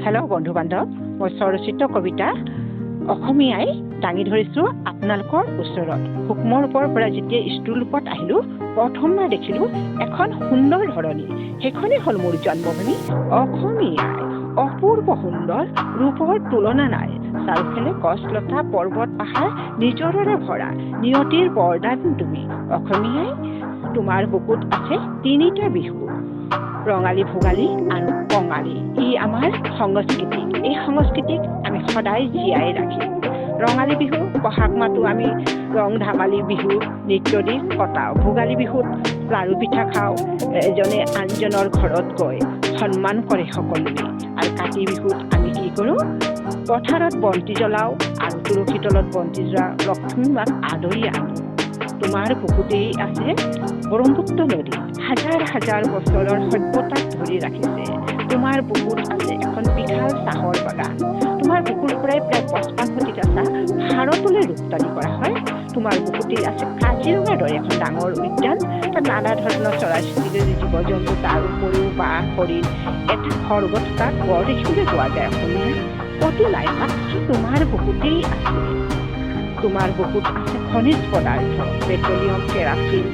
Hello' বন্ধু বান্ধৱ, মই স্বৰচিত কবিতা অসমীয়াই দাঙি ধৰিছোঁ আপোনালোকৰ ওচৰত। সূক্ষ্ম ৰূপৰ পৰা যেতিয়া স্থূল ৰূপত আহিলোঁ, প্ৰথমবাৰ দেখিলোঁ এখন সুন্দৰ ধৰণী। সেইখনেই হ'ল মোৰ জন্মভূমি অসমীয়াই। অপূৰ্ব সুন্দৰ, ৰূপৰ তুলনা নাই। চাৰিওফালে গছ লতা, পৰ্বত পাহাৰ, নিজৰাৰে ভৰা। নিয়তিৰ বৰদান তুমি অসমীয়াই। তোমাৰ বুকুত আছে তিনিটা বিহু, ৰঙালী, ভোগালী আৰু কঙালী। ই আমাৰ সংস্কৃতি। এই সংস্কৃতিক আমি সদায় জীয়াই ৰাখিম। ৰঙালী বিহু বহাগ মাহটো আমি ৰং ধেমালি, বিহু নৃত্য দি কটাওঁ। ভোগালী বিহুত লাড়ু পিঠা খাওঁ, এজনে আনজনৰ ঘৰত গৈ সন্মান কৰে সকলোৱে। আৰু কাতি বিহুত আমি কি কৰোঁ? পথাৰত বন্তি জ্বলাওঁ আৰু তুলসী তলত বন্তি জ্বলাওঁ, লক্ষ্মী মাক আদৰি আনো। তোমাৰ বুকুতেই আছে ব্ৰহ্মপুত্ৰ নদী, হাজাৰ হাজাৰ বছৰৰ সভ্যতাক ধৰি ৰাখিছে। তোমাৰ বুকুত আছে এখন বিশাল চাহৰ বাগান। তোমাৰ বুকুৰ পৰাই প্ৰায় 55 শতিকা চাহ ভাৰতলৈ ৰপ্তানি কৰা হয়। তোমাৰ বুকুতেই আছে কাজিৰঙাৰ দৰে এখন ডাঙৰ উদ্যান। তাত নানা ধৰণৰ চৰাই চিৰিকটি, জীৱ জন্তু, তাৰ উপৰিও বাঘ, হৰিণ, এটা খৰ্গ থকা গঁড় দেখিবলৈ পোৱা যায়। অসমীয়া ক'তো নাই, মাত্ৰ তোমাৰ বুকুতেই আছে। তোমাৰ বুকুত আছে খনিজ পদাৰ্থ, পেট্ৰলিয়াম, কেৰাচিন,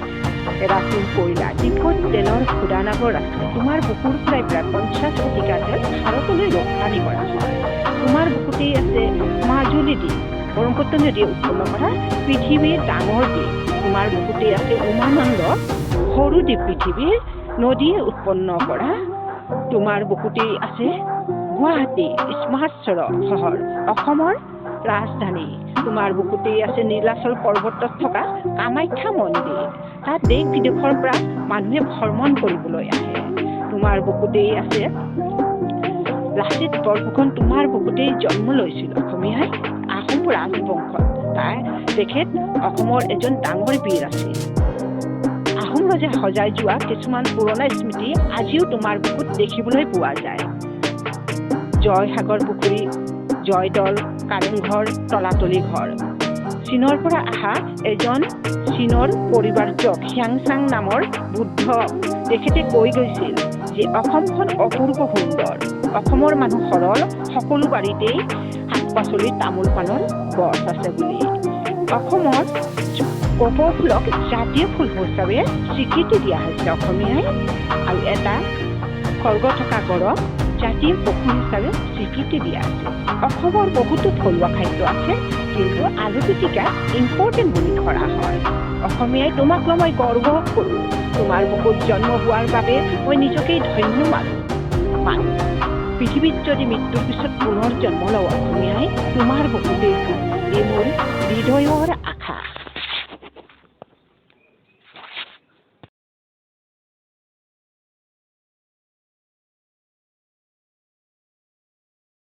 কয়লা, ডিগবৈত তেলৰ শোধনাগাৰ আছে। তোমাৰ বুকুৰ পৰাই প্ৰায় 50 শতিকা তেল ভাৰতলৈ ৰপ্তানি কৰা হয়। তোমাৰ বুকুতেই আছে মাজুলী দ্বীপ, ব্ৰহ্মপুত্ৰ নদীয়ে উৎপন্ন কৰা পৃথিৱীৰ ডাঙৰ দ্বীপ। তোমাৰ বুকুতেই আছে উমানন্দ, সৰু দ্বীপ, পৃথিৱীৰ নদীয়ে উৎপন্ন কৰা। তোমাৰ বুকুতেই আছে গুৱাহাটী, স্মাৰ্ট চহৰ, অসমৰ ৰাজধানী। তোমাৰ বুকুতেই আছে নীলাচল পৰ্বতত থকা কামাখ্যা মন্দিৰ। তাত দেশ বিদেশৰ পৰা মানুহে ভ্ৰমণ কৰিবলৈ আহে। তোমাৰ বুকুতেই আছে লাচিত বৰফুকন। তোমাৰ বুকুতেই জন্ম লৈছিল অসমীয়াই, আহোম ৰাজবংশত। তেখেত অসমৰ এজন ডাঙৰ বীৰ আছিল। আহোম ৰজাই সজাই যোৱা কিছুমান পুৰণা স্মৃতি আজিও তোমাৰ বুকুত দেখিবলৈ পোৱা যায়। জয়সাগৰ পুখুৰী, জয়দৌল, কাৰেংঘৰ, তলাতলি ঘৰ। চীনৰ পৰা অহা এজন চীনৰ পৰিব্ৰাজক হিউৱেনচাং নামৰ বুদ্ধ, তেখেতে কৈ গৈছিল যে অসমখন অপূৰ্ব সুন্দৰ, অসমৰ মানুহ সৰল, সকলো বাৰীতেই শাক পাচলি, তামোল পাণৰ গছ আছে বুলি। অসমৰ কপৌ ফুলক জাতীয় ফুল হিচাপে স্বীকৃতি দিয়া হৈছে অসমীয়াই। আৰু এটা খৰ্গ থকা গঁড়ক জাতীয় পশু হিচাপে স্বীকৃতি দিয়া আছে। অসমৰ বহুতো থলুৱা খাদ্য আছে, কিন্তু আলু পিটিকা ইম্পৰ্টেণ্ট বুলি ধৰা হয়। অসমীয়াই, তোমাক লৈ মই গৰ্ব কৰোঁ। তোমাৰ বুকুত জন্ম হোৱাৰ বাবে মই নিজকেই ধন্য মানো। পৃথিৱীত যদি মৃত্যুৰ পিছত পুনৰ জন্ম লওঁ অসমীয়াই, তোমাৰ বুকুতেই হ'ম। এই মোৰ হৃদয়ৰ